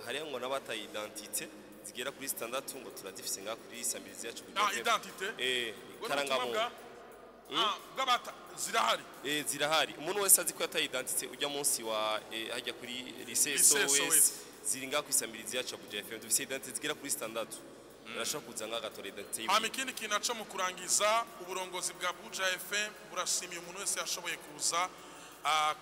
Hariho ngo n'abataye identité zigera kuri 6 ngo turazifise ngaha kuri samirizi yacu. Ah, identité. Ubwo ni ubutumwa Karangamuntu. Bw'abata zirahari. Zirahari. Umuntu wese azi ko yataye identité ujya munsi wa hajya kuri lycée Lycée SOS, SOS. ziri ngaha ku isamirizi yacu ya Buja FM. Dufise identité zigera kuri 6, arashobora kuza ngaha agatora identité yiwe. Hama ikindi kintu naco mu kurangiza, uburongozi bwa Buja FM burashimiye umuntu wese yashoboye kuza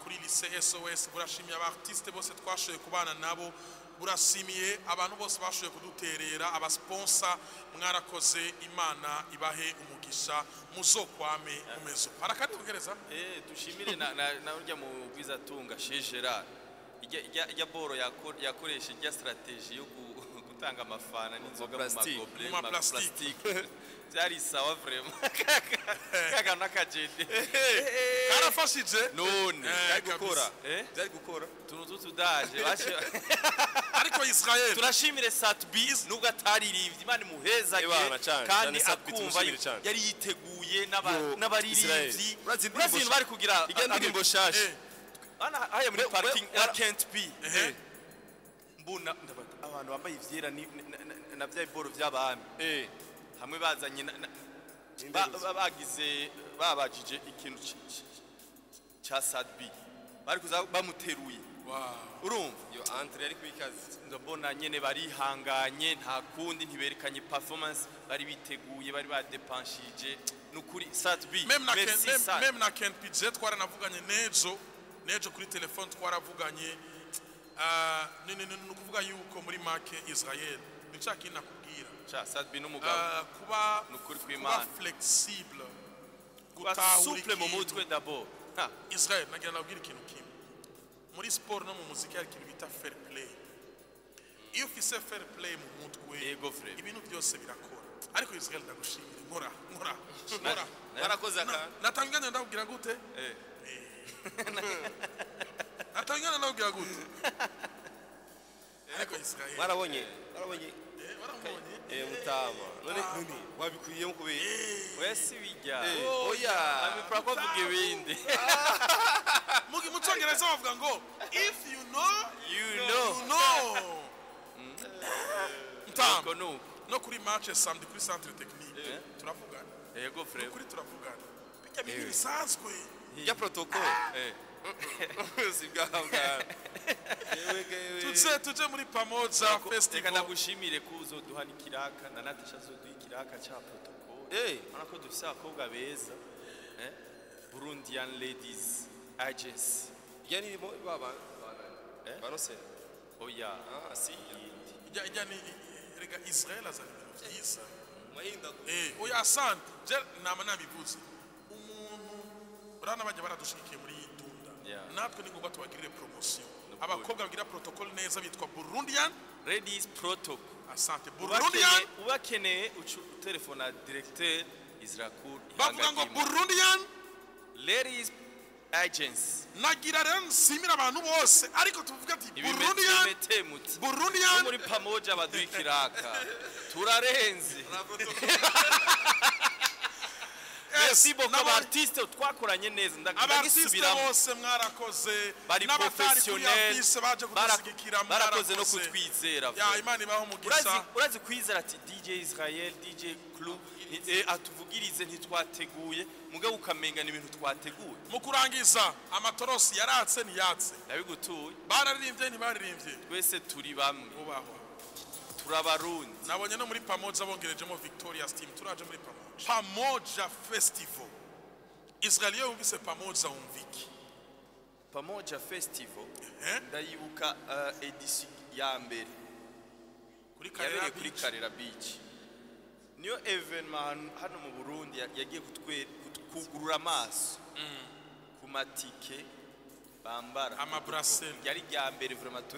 kuri lycée SOS, burashimiye aba artiste bose twashoboye kubana nabo, burashimiye abantu bose bashoboye kuduterera, aba sponsor mwarakoze, Imana ibahe umugisha, muzokwame mumezo. Harakandi kugereza. Dushimire na urya mu bwizatunga Shejera, ijya boro yakoresha ijya stratégie yo gutanga amafana n'inzoga mu plastique. ma gobelets. Mu ma plastique. Plastique byari sawa vraiment, kakantu n'akajede. Karafashije. None Byari gukora. Kabisa. Byari gukora. Utuntu tw'utudaje Ariko Israel, turashimire Sat-B nubwo ataririmbye, Imana imuhezage. Ebana, cane, Kandi cane, Sat-B akumva tumushimire cane. yari yiteguye Yo, n'abaririmbyi. Israel. Urazi indirimbo Urazi ibintu bari kugira Ijya ndirimbo shasha. Hano haya muri parking ya Kent B, mbona ndabata abantu bambaye ivyera na bya biboro by'abami hamwe bazanye bagize babajije ikintu ca Sat-B, bari kuza bamuteruye. Urumva? Yo entrée yari kwikazi. Ndabona nyene barihanganye, nta kundi, ntiberekanye performance bari biteguye, bari badepanshije. Nukuri Sat-B, Même na Ken, merci même, Sat. Même na Ken PJ twaranavuganye nejo nejo kuri telefone twaravuganye. Ni ukuvuga yuko muri make, Israel, ni cya kintu nakubwira. Cha Sat-B n'umugabo. Kuba Nukuri kuba kw'Imana. flexible, Kuba gutahura souple mu ikintu. mutwe d'abord. Ha. Israel, nagira nabwira ikintu kimwe: muri sport no mu muziki hari ikintu bita fair play. Iyo ufise fair play mu mutwe, Yego, frère. ibintu byose birakora. Ariko Israel, ndagushimire, nkora nkora nkora. Barakoze aka Natanganya ndakubwira gute? Natanganya ndakubwira gute? Ariko Israel, Mwarabonye, mwarabonye. Waramubonye. Mutama, none wabikuyemo kubera Oya, si bijya. Oya. Amipra ko avuga ibindi. Mu cyongereza bavuga ngo "If you know, you know." You know." Mutama, Nuko nuko. No kuri match samedi kuri centre technique turavugana. Yego, frère. Kuri turavugana bijya bintu bisanzwe. Ya protocole si bwa bwa yewe gewe. Tuje muri Pamoja Reka Festival. ndagushimire ko uzoduha n'ikiraka, na Natasha azoduha ikiraka ca protocole. Urabona ko dufise abakobwa beza, eh? Burundian Ladies Agency. Ya ni mo baba banose. Oya. Ah, si. Yindi. Ijya ni rega, Israel azana ibintu byiza. Mahinda. Oya, asante. Je nama nabivuze, umuntu urabona bajya baradushigikiye muri iyi tunda. Natwe ni ngombwa tubagirire promotion. Nukuri. Abakobwa bagira protocole neza bitwa Burundian Ladies Protocol. Asante, Burundian. Ubakeneye ucu telefona directeur Israel. Bavuga ngo Burundian Ladies Agency. Nagira rero nsimira abantu bose, ariko tuvuga ati Burundian Ibimete muti Burundian muri Pamoja baduha ikiraka, turarenze. Merci beaucoup, aba artiste twakoranye neza, Aba artiste ndagisubiramo. bose mwarakoze. Bari N'abatari kuri professionnel, affiche baje kudushyigikira, barakoze no mwarakoze. kutwizera. Ya, Imana ibaho umugisha. Urazi kwizera ati DJ Israel, DJ Club atuvugirize, ntitwateguye, mugabo ukamenga ni ibintu twateguye. Mu kurangiza, amatorosi yaratse ntiyatse? Ndabigutuye. Bararirimbye ntibaririmbye? Twese turi bamwe. Ubahwa. Turabarundi. Nabonye no muri Pamoja bongerejemo Victoria's Team. Turaje muri Pamoja, Pamoja Festival. Israel, iyo wumvise Pamoja wumva iki? Pamoja Festival, Eh? ndayibuka édition ya mbere Kuri Karera yabereye kuri Beach. Karera Beach. Niyo événement hano mu Burundi yagiye kugurura amaso ku matike bambara. Ama bracelet. Yari rya mbere vraiment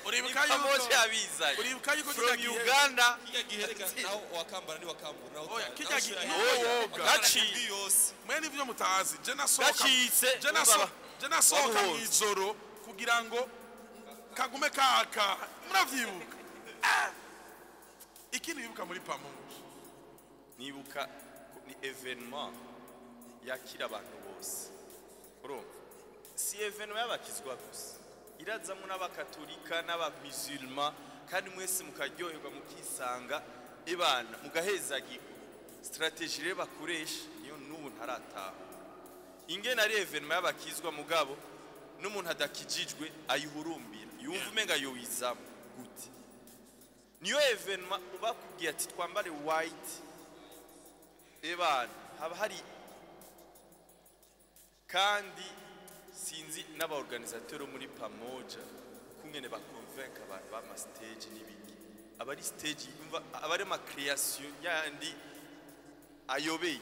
Uribuka yuko Pamoja yabizanye uribuka yuko from kijya gihe Uganda. Kijya gihe reka naho wakambara ni wakambura naho. Oya, kijya gihe Oya, woga. gaciye. Yose. Mwe nivyo mutazi, je nasohoka Gacitse, je naso baba. je nasohoka Wabuhunze. mw'ijoro kugira ngo kagume kaka. Muravyibuka? Ah! Ikindi wibuka muri Pamoja? Nibuka ko ni événement yakira abantu bose, urumva si événement y'abakizwa gusa. Irazamo n'abakatolika n'abamusulman, kandi mwese mukaryoherwa, mukisanga ibana, mugahezagirwa. Stratégie rero bakoresha niyo n'ubu ntaratahura ingene ari événement y'abakizwa, mugabo n'umuntu adakijijwe ayihurumbira, yumva umenga yoyizamo gute. Niyo événement ubakubwiye ati twambare white, ebana haba hari. Kandi sinzi n'abaorganisateur muri Pamoja kungene baconvainc abantu b'ama stage n'ibiki, aba ari stage, umva, aba ari ama création yandi ayobeye.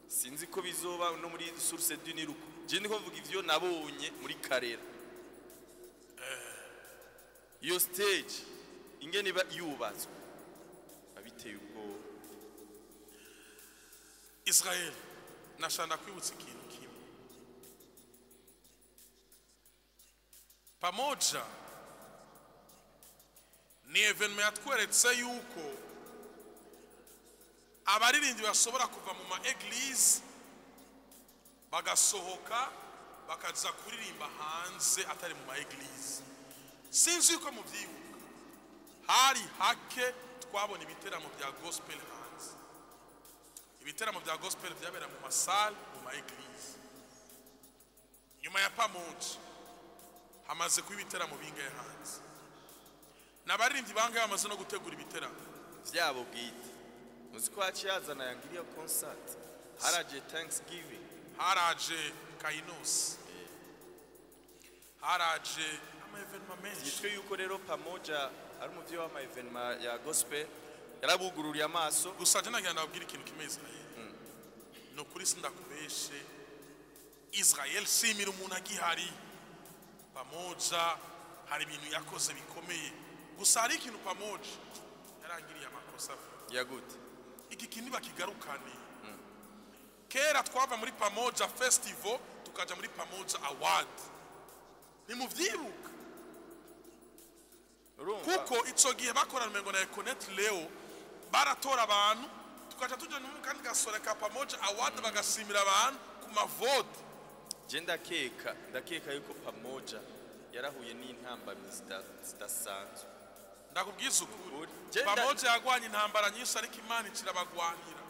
Sinzi ko bizoba no muri Source du Nil uko. Je ndiko mvuga ivyo nabonye muri Karera, iyo stage ingene iba yubatswe abiteye ubwoba. Israel, nashanda kwibutsa ikintu kimwe. Pamoja ni événement yatweretse yuko abaririmbyi bashobora kuva mu ma église, bagasohoka, bakaza kuririmba hanze atari mu ma église. Sinzi yuko mubyibuka, hari hake twabona ibiteramo bya gospel hanze. Ibiteramo bya gospel byabera mu masale, mu ma église. Nyuma ya Pamoja hamaze kuba ibiteramo bingahe hanze? N'abaririmbyi bangahe bamaze no gutegura ibiteramo vyabo bwite? Muzi ko haciye hazana yangiriyo concert, haraje Thanksgiving. Haraje Kainos, haraje ama événement menshi. Yitwe yuko rero Pamoja ari umuvyeyi w'ama événement ya gospel, yarabugururiye amaso. Gusa je nagira ndababwira ikintu kimwe, Israel. Ni ukuri sindakubeshe, Israel, shimira umuntu agihari. Pamoja hari ibintu yakoze bikomeye. Gusa hari ikintu Pamoja yarangiriye amakosa. Yagute? Iki kintu bakigarukane. Kera twava muri Pamoja Festival tukaja muri Pamoja Award, ntimuvyibuka? Urumva. Kuko ico gihe bakorana umengo na Econet Leo, baratora abantu, tukaja tuja no mu kandi gasore ka Pamoja Award, bagashimira abantu ku mavote. Je ndakeka yuko Pamoja yarahuye n'intambamyi zidasanzwe. Ndakubwiza ukuri. Je Pamoja yagwanye intambara nyinshi, ariko Imana ikirabagwanira.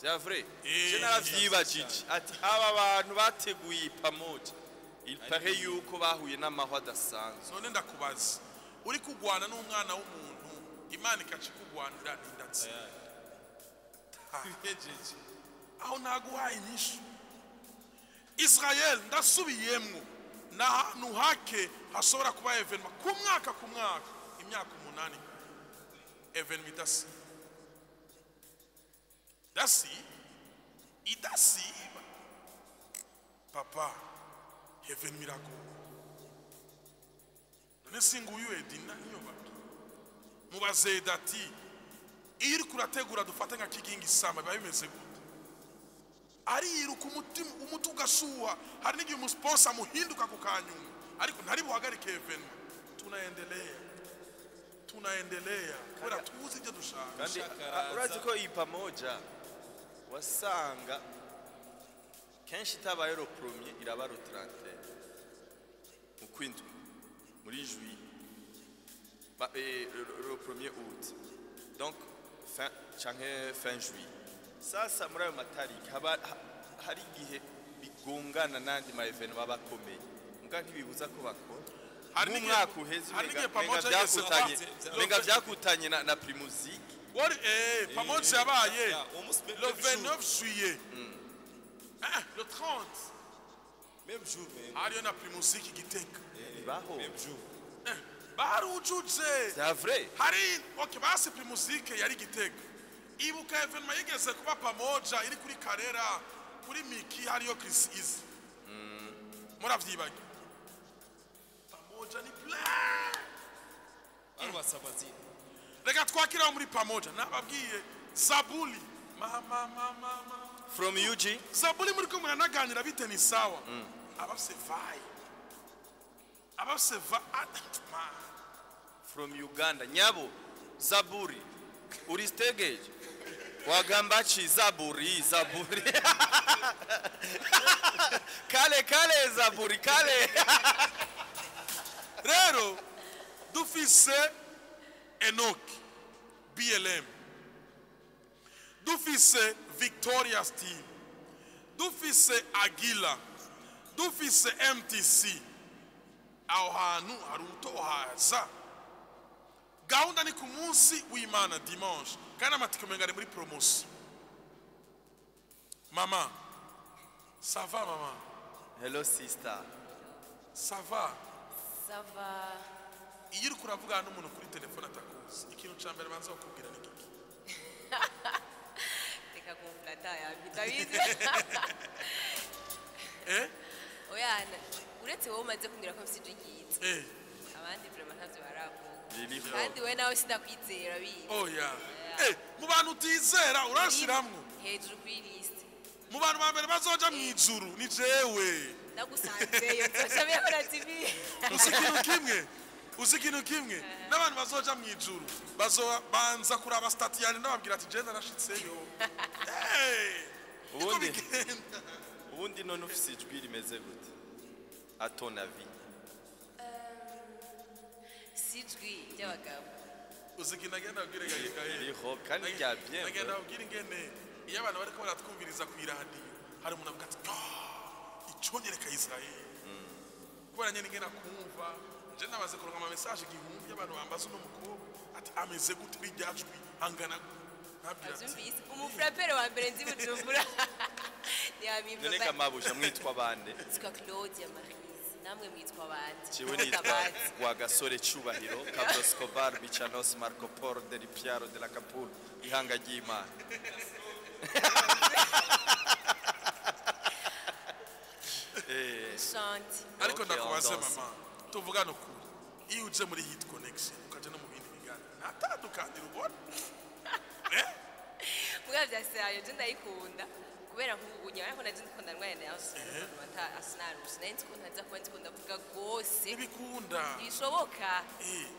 Vya vrai. Je naravyibajije ati aba bantu bateguye iyi Pamoja, il paraît yuko bahuye n'amahwa adasanzwe. None ndakubaza, uri kugwana n'umwana w'umuntu, Imana ikacikugwanira, nindatsi aho naguhaye inyishu. Israel, ndasubiyemwo, ni ahantu hake hashobora kuba événement ku mwaka ku mwaka, imyaka 8, événement idasiba, idasiba, idasiba. Papa, événement iragoye. None singuyu Edina niyo baki mubaze Eda ati iyo uriko urategura, dufate nka Kigingi Summer, biba bimeze gute? Ariruka, umutima, umutwe ugashuha. Hari n'igihe umusponsor amuhinduka ku kanyuma, ariko ntari buhagarike événement. Tunaendelea, tunaendelea kubera tuzi ibyo dushaka. Kandi Ushaka urazi ko iyi Pamoja wasanga kenshi itabaye le premier, iraba le 31 mu kwindwi, muri juillet. Le premier août, donc fin canke fin juillet. Sasa muri ayo matariki haba hari igihe bigongana n'andi ma événement aba akomeye, muga ntibibuza ko bakora. Hari n'igihe- Nk'umwaka uheze hari n'igihe umenga Pamoja yigeze byakutanye kuba- umenga byakutanye na Primusic. Wari Pamoja yabaye Ya, uwo munsi le même jour. 29 juillet, ah, le 30. Même jour, même. Hariyo na Primusic Gitega. Baho. Même jour. Barujuje. C'est vrai. Hari, okay, basi Primusic yari Gitega. Ibuka événement yigeze kuba Pamoja iri kuri Karera, kuri Miki, hariyo Chris Easy. Muravyibagiwe? Pamoja ni plein. Barubatse amazina. Reka twakira abo muri Pamoja. Nababwiye Zabuli, mama, mama, mama. From UG. Zabuli, muri ko muranaganira bite? Ni sawa. Abafise vibe, abafise va ah, man. From Uganda, nyabo Zaburi, uristegeje wagamba chi? Zaburi, Zaburi, kale kale, Zaburi kale. Rero dufise Enoch BLM, dufise Victoria's Team, dufise Agila, dufise MTC. Aho hantu hari utohaza. Gahunda ni ku munsi w'Imana, dimanche, kandi amatike umenga ari muri promotion. Mama, ça va mama? Hello sister. Ça va? Ça va. Iyo uriko uravugana n'umuntu kuri telefone atakuzi, ikintu ca mbere banza kukubwira ni giki? Reka kumflata yambi ndabizi. Eh? Oya, uretse wowe umaze kumbwira ko mfise ijwi ryiza. Eh. Abandi vraiment ntavyo baravuga. Ririho. Kandi we nawe sindakwizera bizi. Oya. Eh, mu bantu utizera urashiramwo. Hejuru kuri liste. Mu bantu ba mbere bazoja mu ijuru ni jewe. Ndagusanzeyo nzoca mbikora TV. Uzi ikintu kimwe? Uzi ikintu kimwe? N'abantu bazoja mu ijuru bazobanza kuraba stati yanjye, ndababwira ati je narashitseyo. Eh, niko bigenda. Ubundi none ufise ijwi rimeze gute, à ton avis? Si ijwi ry'abagabo. Uzi ikintu agenda abwira Gaye? Ririho kandi rya bien. Agenda abwira ingene iyo abantu bariko baratwumviriza ku iradiyo hari umuntu avuga ati: "Ah, iconyereka Israel." Kubera nyene ingene akumva, je namaze kuronka ama message 1000 y'abantu bambaza uno mukobwa ati ameze gute, rirya jwi angana gute. Ntabwira ati Avyumvise umufrapere wa mbere nzi Bujumbura. Ni None Amiva. kamabusha mwitwa bande? Nitwa Claudia Marise. Namwe mwitwa bande? Jewe nitwa Rwagasore Cubahiro Pablo Escobar Bichanos Marco Polo del Piaro de la Capul, ihanga ry'Imana. Chante. Ariko Okay, ndakubaze, on danse. mama, tuvugane ukuri, iyo uje muri Hit Connection ukaja no mu bindi biganiro nta tandukaniro ubona? Eh? Mugabo vya sérieux, je ndayikunda kubera nk'ubu nyuma ariko naje ndikunda ndwaye nayo asinarusha, nari nzi ko ntaza kuba ndiko ndavuga rwose. Ntibikunda. Ntibishoboka.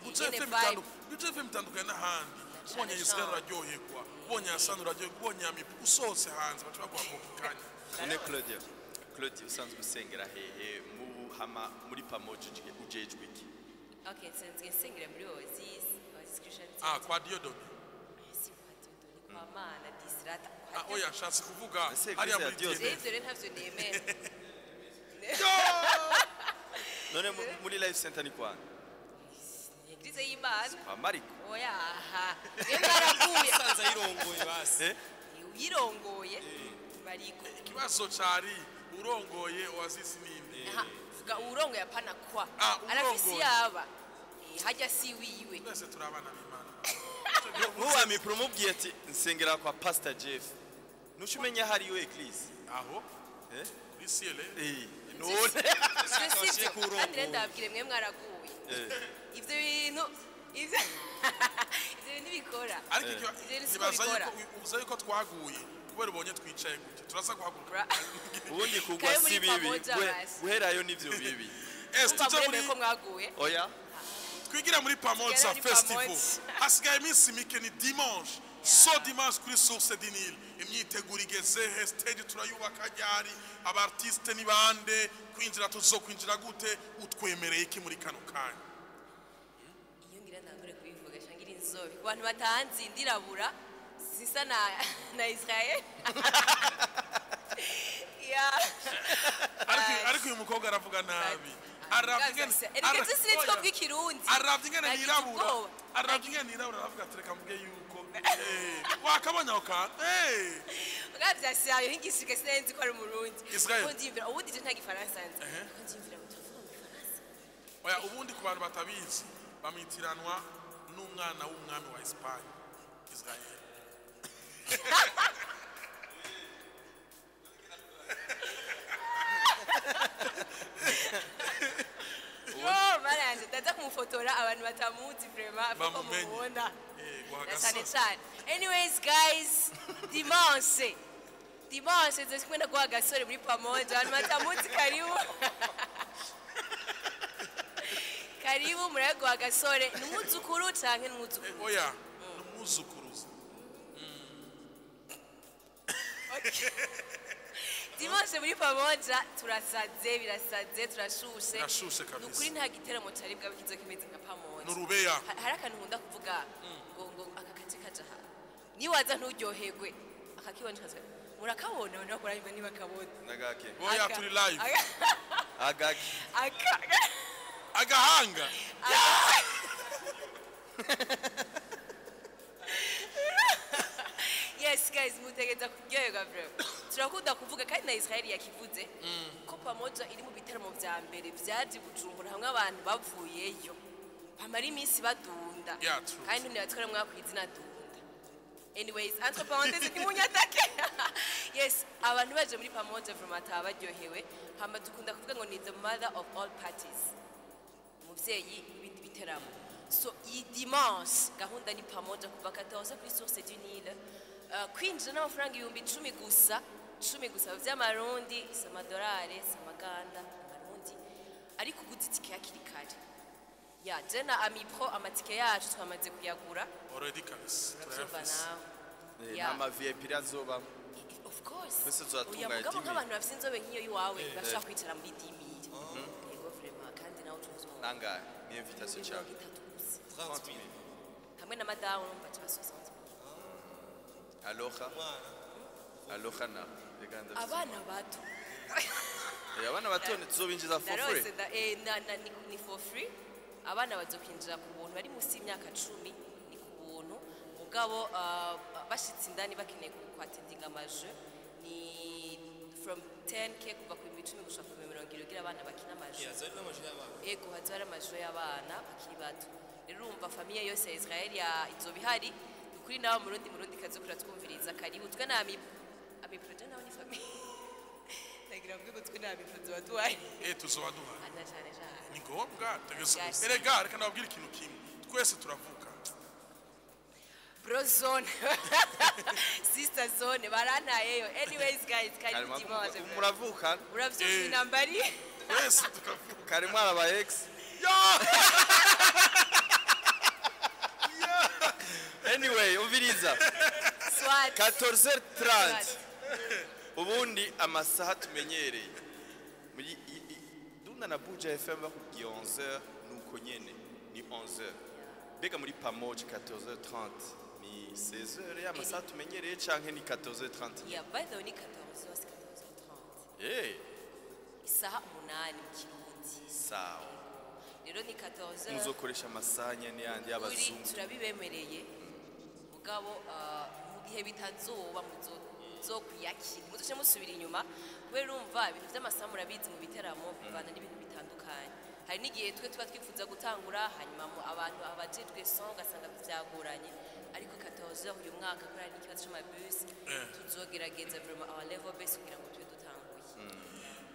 Buja Ingene FM vibe. Buja FM itandukanye n'ahandi. Ubonye Cane Israel cane. uraryoherwa, ubonye Hassan uraryoherwa, ubonye Amipo usohotse hanze baca baguha kopi kanya. None Claudia, Claudia, usanzwe usengera hehe mu hama muri Pamoja ujejwe iki? Okay, nsanzwe nsengera muri Oasis, Oasis Christian Ah, Center. kwa Diodone. Si kwa Diodone, kwa Mana Disrata. Ah, oya, nshatse kuvuga Ese hariya Eglise ya muri Diodone. TNF. Ivyo rero ntavyo nemera. None muri Life Center ni kwa Eglise y'Imana. kwa Mariko? Oya, aha. Iyo mwaraguye. Sanza yirongoye basi. Eh? Uyirongoye bariko. Ikibazo cari urongoye Oasis ninde? Aha, vuga uwurongoye, apana kwa. Ah, Arafise urongoye. yaba. Eh, hajya si wiwe. Twese turi abana b'Imana. Nk'uwa mipro umubwiye ati nsengera kwa Pastor Jeff, ntuca umenya hariyo eglise? Aho Eh? kuri CLA. Eh, none Ivyo sivyo. Ko urongoye. Kandi rero ndababwire, mwe mwaraguye. Ivyo bintu ivyo bintu bikora. Ariko Ivyo bintu siko nibaza bikora. yuko uza yuko twaguye kubera ubonye twicaye gutya turaza guhaguruka. Ubundi kugwa Kayo si muri bibi. Pamoja basi. Guherayo nivyo bibi. Eh, Umva, tuje muri muremeye ko mwaguye. Oya. Twigira muri Pamoja Tugera muri Festival. Pamoja. Hasigaye iminsi mike, ni dimanche, so dimanche kuri Source du Nil. Imyiteguro igeze he? Stage turayubaka ryari? Aba artiste ni bande? Kwinjira tuzokwinjira gute? Utwemereye iki muri kano kanya? Iyo ngira ntangure kubivuga shangira inzobe ku bantu batanzi, ndirabura, sisa na Israel ya. Ariko uyu mukobwa aravuga nabi. Aravye ingene Erega tuzi nitwo oya. bw'ikirundi. Aravye ingene Nagize nirabura. ubwoba. Aravye ingene nirabura, aravuga ati reka mvuge yuko wakabonye ako kantu. Mugabo vya sérieux, nkigishika sinari nzi ko ari umurundi. Israel. Kuko ndiyumvira ubundi je nta gifaransa nzi. Kuko ndiyumvira ngo turavuga mu gifaransa. Oya, ubundi ku bantu batabizi bamwitiranwa n'umwana w'umwami wa Espagne, Israel. Yo, mana yanje, ndaza kumufotora abantu batamuzi vraiment kuko Bamumenye. mumubona. Guha Na cyane gasore. cyane. Anyways guys, dimanche. Dimanche nzoza kumwe na guha gasore muri Pamoja. Abantu batamuzi, karibu. Karibu murabe gasore. Ni umwuzukuru canke ni umwuzukuru? Oya, ni umwuzukuruza. Dimanche muri Pamoja turasaze, birasaze, turashushe. Birashushe kabisa. Nukuri nta giteramo cari bwabe kizo kimeze nka Pamoja. Nurubeya. Hari akantu nkunda kuvuga ngo aka gace kaja aha, niwaza nturyoherwe, akakibona kaza murakabona, abantu bakora imba ntibakabona. Nagake. Oya, turi live. Agake. Aka Agahanga. Yes guys, mutegereza kuryoherwa bro. Turakunda kuvuga kandi na Israel yakivuze ko Pamoja iri mu bitaramo vya mbere vyaje Bujumbura, hamwe abantu bavuyeyo bamara iminsi badunda. Yeah, true. Kandi ntibatwara mwakwizina dunda. Anyways, entre parenthèses, ntimunyatake. Yes, abantu baje muri Pamoja vraiment bataba baryohewe. Hama dukunda kuvuga ngo ni the mother of all parties, umuvyeyi w'ibindi biteramo. So iyi dimanche gahunda ni Pamoja kuva 14 kuri Source du Nil. Kwinjira n'amafaranga 10,000 gusa, 10 gusa vy'amarundi, si amadolari, si amaganda, amarundi. Ariko uguze itike hakiri kare ya je na Amipro, amatike yacu twamaze kuyagura. Already kabisa. Uravyumva. Turayafise. Nawe. Nta Yeah. ma VIP azobamo? Of course. Twese tuzatunganya Oya, mugabo 10 000. nk'abantu bafise inzobe nk'iyo iwawe bashobora kwicara muri 10 000. Yego vraiment, kandi nawe ucuza. Nangahe ni invitation cyawe? 30 gusa. 30 000. Hamwe na madamu urumva kiba 60 000. Aloha aloha na reka ndafise. Abana bato. Abana bato tuzobinjiza for free. Ndarose ni for free, abana bazokwinjira ku buntu, bari munsi y'imyaka 10 ni ku buntu. Mugabo bashitse indani bakeneye kwatendinga amaje ni from 10K, kuva ku 10,000 gushika ku 20,000, kugira abana bakina amaje. Yazari n'amajwi y'abana. Ego, hazoba hari amajwi y'abana bakiri bato. Rero urumva famille yose ya Israel ya izoba ihari. Ni ukuri nawe Murundi kazi kuratwumviriza, karibu. Twe na Amipro nawe ni famille, nagira mvuge ko twe na Amipro tuba duhari. Tuzoba duhari. Ana cyane cyane. Ni ngombwa tegeza. Yes. Erega reka nababwire ikintu kimwe, twese turavuka. Bro zone, sister zone barantayeyo. Anyways guys, karibu dimanche. Muravuka. Uravyumva. Eh. Intambari. Twese tukavuka. Karimo araba ex. Ya. Anyway, umviriza. Swat. 14h30, ubundi amasaha tumenyereye muri Dunda na Buja FM bakubwiye 11h, nuko nyene ni 11h. Mbega muri Pamoja 14h30 ni 16h ya masaha tumenyereye canke ni 14h30? Yeah, by the way ni 14h, c'est 14h30. Isaha 8 mu Kirundi. Sawa. Rero ni 14h. Muzokoresha amasaha nyene yandi Kuri y'abazungu. Turabibemereye, mugabo mu gihe bitazoba muzokwiyakira, muzoce musubira inyuma, kubera urumva ibintu vy'amasaha murabizi mu biteramo bivana n'ibintu bitandukanye. Hari n'igihe twe tuba twifuza gutangura, hanyuma abantu abajejwe son ugasanga vyagoranye. Ariko 14 uyu mwaka, kubera hari n'ikibazo c'amabus, tuzogerageza vraiment our level best kugira ngo tube dutanguye.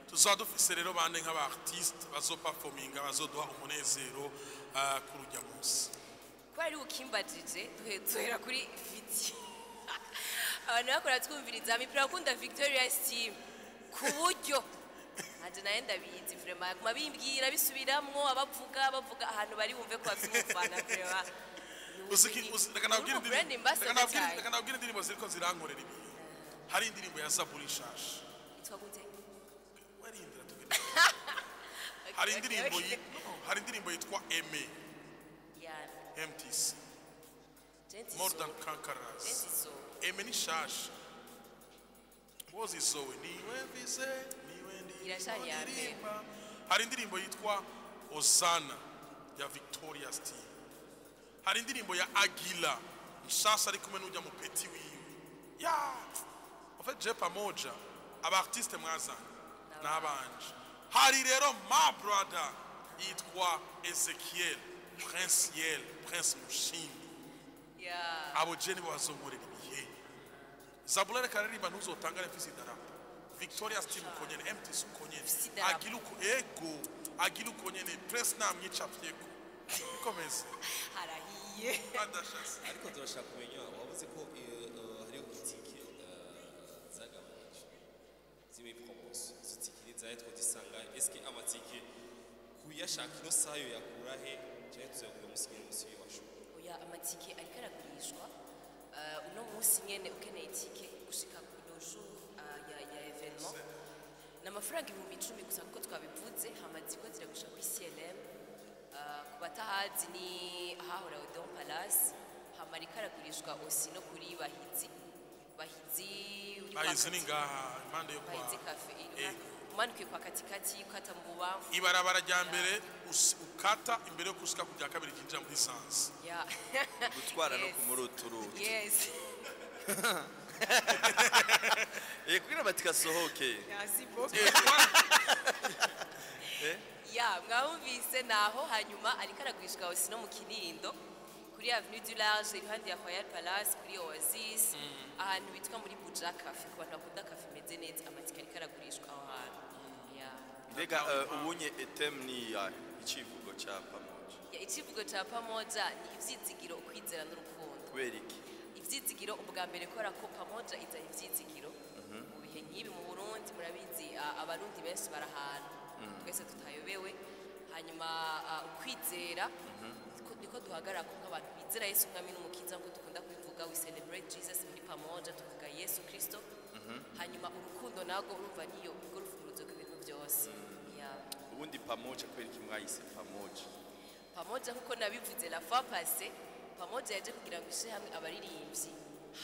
Tuzaba dufise rero bande nk'aba artiste bazoperforminga, bazoduha umunezero kuri ujya munsi? Kubera ari ukimbajije, duhera kuri Viti. Abantu bakora twumviriza Mipira bakunda Victoria Steam ku buryo ntaje naye ndabizi vraiment, yaguma bimbwira bisubiramwo, abavuga bavuga ahantu bari bumve ko bafite umufana vraiment. Reka nababwire Uri brand indirimbo, ambassador cyane. reka nababwire indirimbo ziriko zirankorera ibihe. Hari indirimbo ya Zaburi nshasha. Yitwa gute? Warindira tugende. Hari indirimbo no, hari indirimbo yitwa Aime. Yeah. MTC. Gentle More Soul. Than Conquerors. Gentle Soul. Aime ni nshasha. Wozi zowe niwe mvise niwe ndi Iracari ya mbere. ndirimba. Hari indirimbo yitwa Osana ya Victoria Steve. Hari indirimbo ya Agila nshasha ari kumwe n'ujya mu petit wiwe. Ya, en fait je Pamoja, aba artiste mwazanye n'abanje. Hari rero my brother yitwa Ezekiel Prince, Yel Prince Mushindi. Abo je nibo bazonkorera ibihe. Zabula reka aririmba, ntuzotangare mfise idarapo. Victoria Steve uko nyene, MTC uko nyene. Mfise idarapo. Agira uko, ego agira uko nyene. Prince namwicafyeko ikomeze. Harahiye. Adashase. Ariko turashaka kumenya, wavuze ko hariho itike zagabanije zimwe promotion, izo tike ni zahe? Twodisanga eske amatike kuyashaka ino saha yo yakura he, cyangwa tuzayagura umunsi nyene umunsi w'iwacu? Oya, amatike ariko aragurishwa. Uno munsi nyene ukeneye itike gushika ku le jour ya événement. Ni amafaranga 10,000 gusa kuko twabivuze. Hama ziko ziragusha kuri CLM. Ku batahazi ni ahahora Odeon Palace. Hama ariko aragurishwa aussi no kuri Bahizi. Bahizi uri kwa Bahizi ni ngaha impande yo kwa Bahizi Cafe. Ego. Umanukiye kwa katikati, ukata mu bubamfu. Ibarabara rya mbere ukata imbere yo gushika ku rya kabiri ryinjira muri sanse. Yeah. Gutwara no Yes. kumuruturutu. Yes. Kugira bati gasohoke. Merci beaucoup. Ya, mwumvise naho. Hanyuma ariko aragurishwa hose no mu Kinindo kuri Avenue du Large, iruhande ya Royal Palace, kuri Oasis, ahantu bitwa muri Buja Cafe, ku bantu bakunda cafe imeze neza. Amatike ariko aragurishwa aho hantu, ya. Mbega ubunye thème ni ya icivugo ca Pamoja? Ya, icivugo ca Pamoja ni ivyizigiro, ukwizera n'urukundo. Kubera iki? Ivyizigiro ubwa mbere, kubera ko Pamoja izana ivyizigiro mu bihe nk'ibi mu Burundi. Murabizi, Abarundi benshi barahana, twese tutayobewe. Hanyuma ukwizera, niko duhagarara ko nk'abantu bizera Yesu Umwami n'Umukiza, nk'uko dukunda kubivuga, we celebrate Jesus muri Pamoja, tuvuga Yesu Kristo. Hanyuma urukundo narwo, urumva niyo urwo rufunguruzo rw'ibintu byose. Yeah. Ubundi Pamoja, kubera iki mwayise Pamoja? Pamoja, nkuko nabivuze la fois passée, Pamoja yaje kugira ngo ishe hamwe abaririmbyi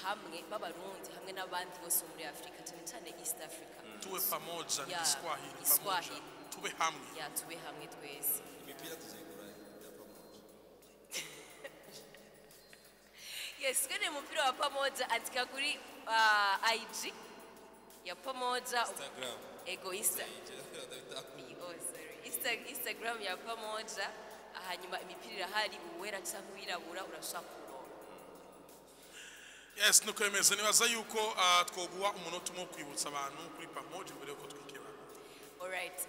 hamwe b'Abarundi hamwe n'abandi bose bo muri Afrika, cyane cyane East Africa. Tuwe pamoja ni Ya, Kiswahili. Pamoja, Kiswahili. tube hamwe. Ya, tube hamwe twese. Imipira tuzayigura ya Pamoja? Yes, kwenye mupira wa Pamoja, andika kuri IG ya Pamoja. Instagram. Ego, Insta. Oh, sorry. Instagram ya Pamoja. Hanyuma imipira irahari, uwera cyangwa uwirabura urashaka kuronka. Yes, nuko bimeze. Nibaza yuko twoguha umunota umwe wo kwibutsa abantu kuri Pamoja mbere yuko twikebana. Alright,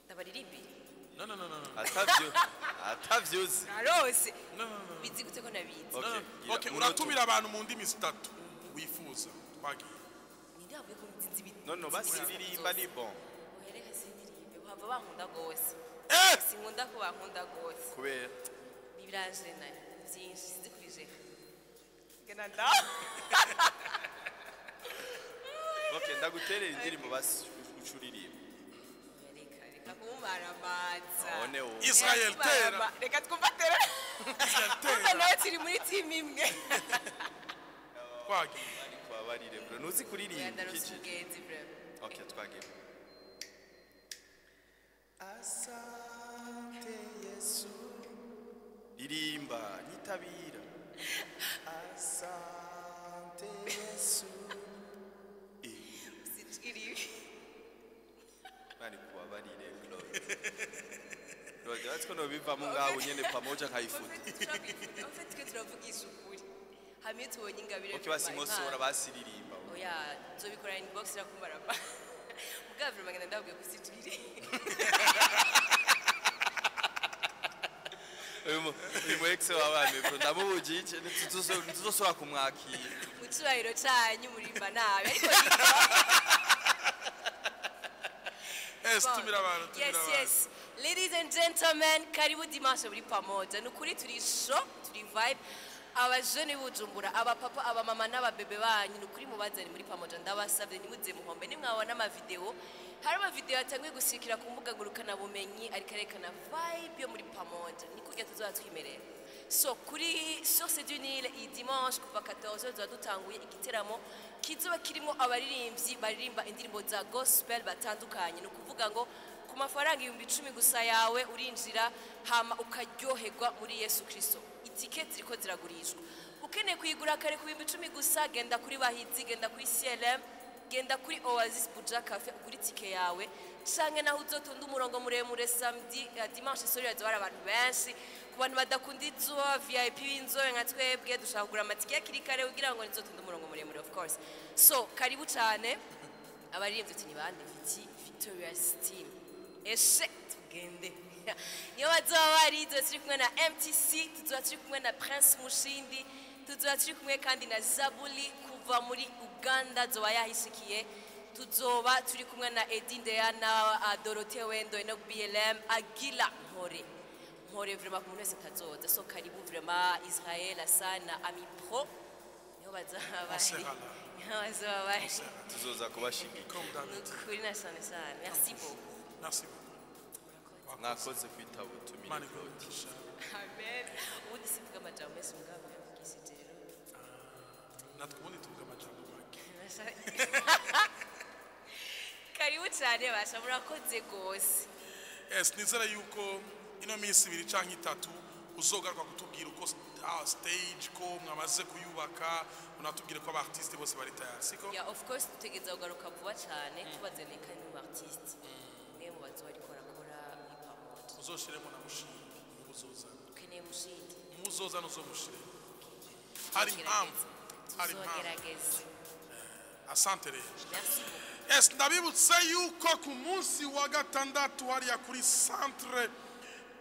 ndabaririmbire? No, no, no, no, no. Atavyo atavyuzi. Narose. No, no, no. Bizi gute ko nabizi? Okay. No, no. Gira Okay, umunota. uratumira abantu mu ndimi zitatu wifuza. Twagiye. Ninde wavuye ko nzi ibi? No, basi ririmba, ni bon. Ohereka, sindirimbe, bahava bankunda gose. Eh! Sinkunda ko bankunda gose. Kubera? Nibiranje nayo byinshi, sinzi kubijeka. Gena nda. Okay, ndaguterera indirimbo basi ucuririmba. Reka, reka kumaramaza. None wowe. Israel, tera. Reka twumva tera. Israel, Twumva. tera. Nawe turi muri team imwe. Twagiye. Kubabarire bro, ntuzi kuririmba. Ndarose. Iki Umugenzi vraiment. Okay, twagiye. Asante Yesu. Ririmba, nyitabira. Asante Yesu. Sinjiriwe. Bari kubabarire, Claude. Claude, uretse ko nobivamo ngaho nyene Pamoja nkayifuta. En fait, twe turavugisha ukuri hamwe tubonye ingabire. Okay, basi nkosora, basiririmba. Oya, nzobikora inbox, irakumarama. Mugabo vraiment ngenda ndabwiye ko sinjiriwe. Uyu mu ex wawe bro, ndamubujije, ntituzosubira kumwakira. Mu cyubahiro cyanyu, murimba nabi, ariko Yes, tumira abantu, tumira Yes. abantu. Yes, ladies and gentlemen, karibu dimanche muri Pamoja. Ni ukuri turi show, turi vibe. Abajene b'Ubujumbura, abapapa, abamama n'ababebe banyu, ni ukuri mubazane muri Pamoja, ndabasabye, ntimuze muhombe. Nimwabona amavideo, hari amavideo yatanguye gusikira ku mbuga ngurukanabumenyi ariko arekana vibe yo muri Pamoja, ni kurya tuzoba twimerera. So kuri Source du Nil, iyi dimanche kuva 14 tuba dutanguye igiteramo kizoba kirimo abaririmbyi baririmba indirimbo za gospel batandukanye. Ni ukuvuga ngo ku mafaranga 10,000 gusa yawe urinjira, hama ukaryoherwa muri Yesu Kristo. Itike ziriko ziragurishwa, ukeneye kuyigura kare ku 10,000 gusa, genda kuri Bahizi, genda kuri CLM, genda kuri Oasis Buja Cafe, ugure itike yawe, canke naho uzotonda umurongo muremure samedi, dimanche, sorry, hazoba hari abantu benshi. Ku bantu badakunda izuba, VIP b'inzobe nka twebwe dushaka kugura amatike hakiri kare kugira ngo ntizotonde umurongo muremure, of course. So karibu cane. Abaririmbyi uti ni bande? Viti Victorious Team, eshe tugende, niyo bazoba bari. Tuzoba turi kumwe na MTC, tuzoba turi kumwe na Prince Mushindi, tuzoba turi kumwe kandi na Zabuli kuva muri Uganda, zoba yahishikiye. Tuzoba turi kumwe na Edi Ndeya na Dorothée Wendo, Enoch BLM, Agila Mpore Mpore. Vraiment, ku muntu wese atazoza, so karibu vraiment. Israel Asana, Ami Pro, niho bazaba On bari. sera là. Bazoba bari. Tuzoza kubashigikira. Comme d'habitude. Nukuri na cyane cyane, merci beaucoup. Merci beaucoup. Mwakoze kwitaba ubutumire. Imana iguhe. Amen. Ubundi sivuga amajambo menshi, mugabo yavugishije rero. Natwe ubundi tuvuga amajambo make. Karibu cyane basha, murakoze rwose. Yes, nizere yuko ino minsi 2 canke 3 uzogaruka kutubwira uko stage ko mwamaze kuyubaka, unatubwire ko aba artiste bose bari tayari, siko? Yeah, of course, dutegereza kugaruka vuba cyane tubazaniye kandi mu artiste mwe mu bazo bariko barakora muri Pamoja. Uzoshiremo na Mushindi uzozana. Ukeneye Mushindi? Muzozana, uzomushiremo, hari impamvu, hari impamvu. Tuzogerageza. Asante rero. Merci beaucoup. Yes, ndabibutse yuko ku munsi wa gatandatu hariya kuri Centre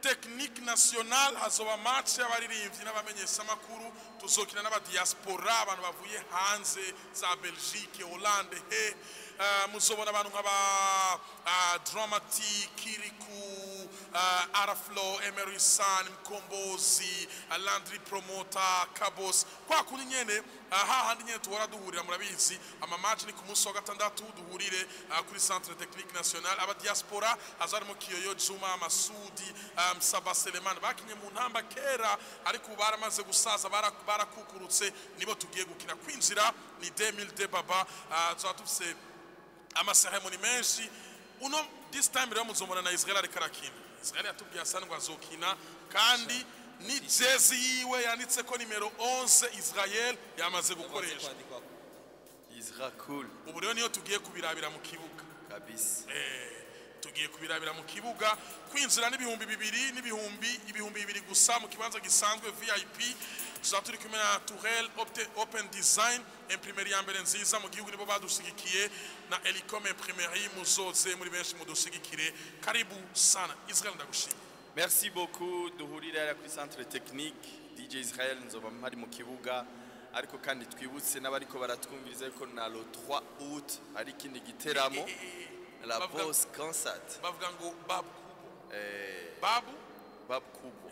Technique National hazoba match y'abaririmbyi n'abamenyeshamakuru. Tuzokina n'abadiaspora, abantu bavuye hanze za Belgique, Hollande, he muzobona abantu nk'aba Dramatic, Kiriku, Araflo, Emery San, Mkombozi, Landry Promoter, Kabos, kwa kundi nyene, hahandi nyene tuhora duhurira, murabizi. Ama match ni ku munsi wa gatandatu, duhurire kuri Centre Technique National. Aba diaspora hazarimo Kiyoyo Juma, Masudi, Saba Seleman, bakinye mu ntamba kera ariko ubu baramaze gusaza, barakukurutse, nibo tugiye gukina. Kwinjira ni 2000 baba. Tuzaba dufise amaseremoni menshi uno this time rero. Muzomona na Israel ariko arakina. Israel yatubwiye asa ngo azokina, kandi ni jezi yiwe yanditse ko nimero 11 Israel yamaze gukoresha. Kwandikwa. Isra cool. Ubu rero niyo tugiye kubirabira mu kibuga. Kabisa. Tugiye kubirabira mu kibuga. Kwinjira n'2000 n'ibihumbi 2000 gusa mu kibanza gisanzwe VIP. Tuzaba turi kumwe na Tourelle Open Design, imprimerie ya mbere nziza mu gihugu, nibo badushigikiye, na Elicom Imprimerie. Muzoze muri benshi mudushigikire. Karibu sana Israel, ndagushimiye. Merci beaucoup. Duhurire hariya kuri Centre Technique. DJ Israel nzoba mpari mu kibuga, ariko kandi twibutse n'abariko baratwumviriza yuko na le 3 août hari ikindi giteramo, la Boss Concert. Bavuga ngo Babu Kubo. Babu Bab Kubo.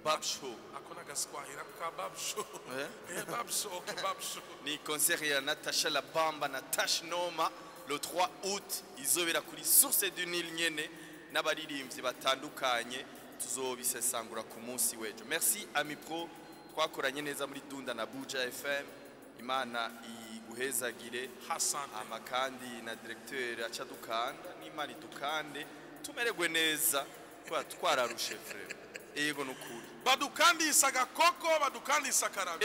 Bab Show. Ako n'agaswahira ka Babu Show. Eh? Babu Show, okay, Babu Show. Ni concert ya Natasha La Bamba na Tash Noma le 3 août, izobera kuri Source du Nil nyene n'abaririmbyi batandukanye, tuzobisesangura ku munsi w'ejo. Merci Amipro, twakoranye neza muri Dunda na Buja FM. Imana iguhezagire. Hassan. Ama kandi na directeur aca dukanda n'Imana idukande tumererwe neza kubera twararushe, frère. Yego, nukuri. Badukandisa agakoko, badukandisa akarago.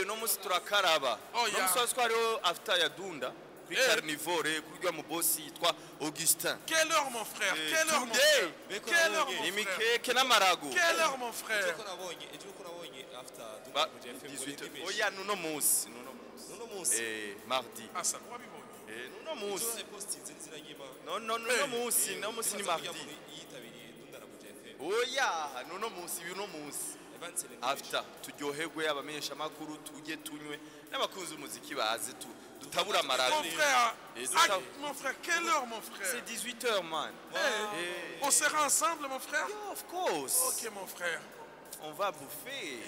Uno munsi turakaraba. Oh, Uno yeah. munsi wari twariho after ya Dunda kuri Carnivore kuri rwa mubosi yitwa Augustin. Quelle heure, mon frère? Quelle heure, mon Today. frère? Quelle heure, mon frère? Imikeke n'amarago. Quelle heure, mon frère? Ejo ko nabonye, ejo ko nabonye after Ba- Dunda FM 18. ngo Oya, nuno munsi, nuno munsi. nuno munsi. Mardi. Hassan, wabibonye? Nuno munsi. Ejo postinze nzira y'Imana. No, no, nuno munsi, no munsi ni mardi. Yitabiriye Dunda na Buja FM. Oya, nuno munsi, uno munsi. Event celebration. After turyoherwe, abamenyesha makuru tujye tunywe n'abakunzi umuziki baze tu dutabura amarago. Mon frère, Et ah, ça- mon frère, quelle heure, mon frère? C'est 18h, man. Hey, on sera ensemble, mon frère? Yeah, of course. Ok, mon frère. On va bouffer.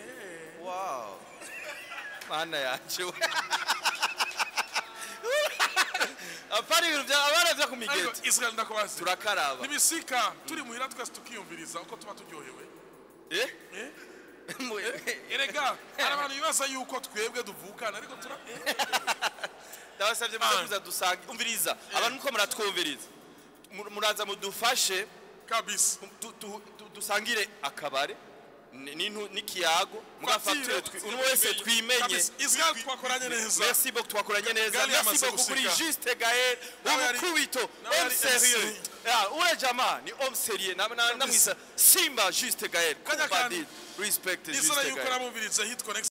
Wow. Mana yanje we. Apana ibintu bya abana bya ku Ariko migeti. Israel, ndakubaza. Turakaraba. Nibisika turi muhira twese tukiyumviriza uko tuba turyohewe. Eh? Eh? Erega hari abantu bibaza yuko twebwe duvukana, ariko tura Ndabasabye muze kuza dusange. Umviriza. Abantu muko muratwumviriza. Muraza mudufashe Kabisa. dusangire akabare n'ikiyago muga Facture. facture uno wese twimenye. Kabisa. Israel, twakoranye neza. Merci beaucoup, twakoranye neza. Gali Merci yamaze beaucoup kuri gusika. Juste Gaël Nawe yari- umukubito nawe homme yari sérieux. MC. Ah, ule jamaa ni homme sérieux na namwisa Simba Juste Gaël. Kajya Kumbadi kandi. respect Nizera Juste yuko Gaël. nabumviriza Hit Connection.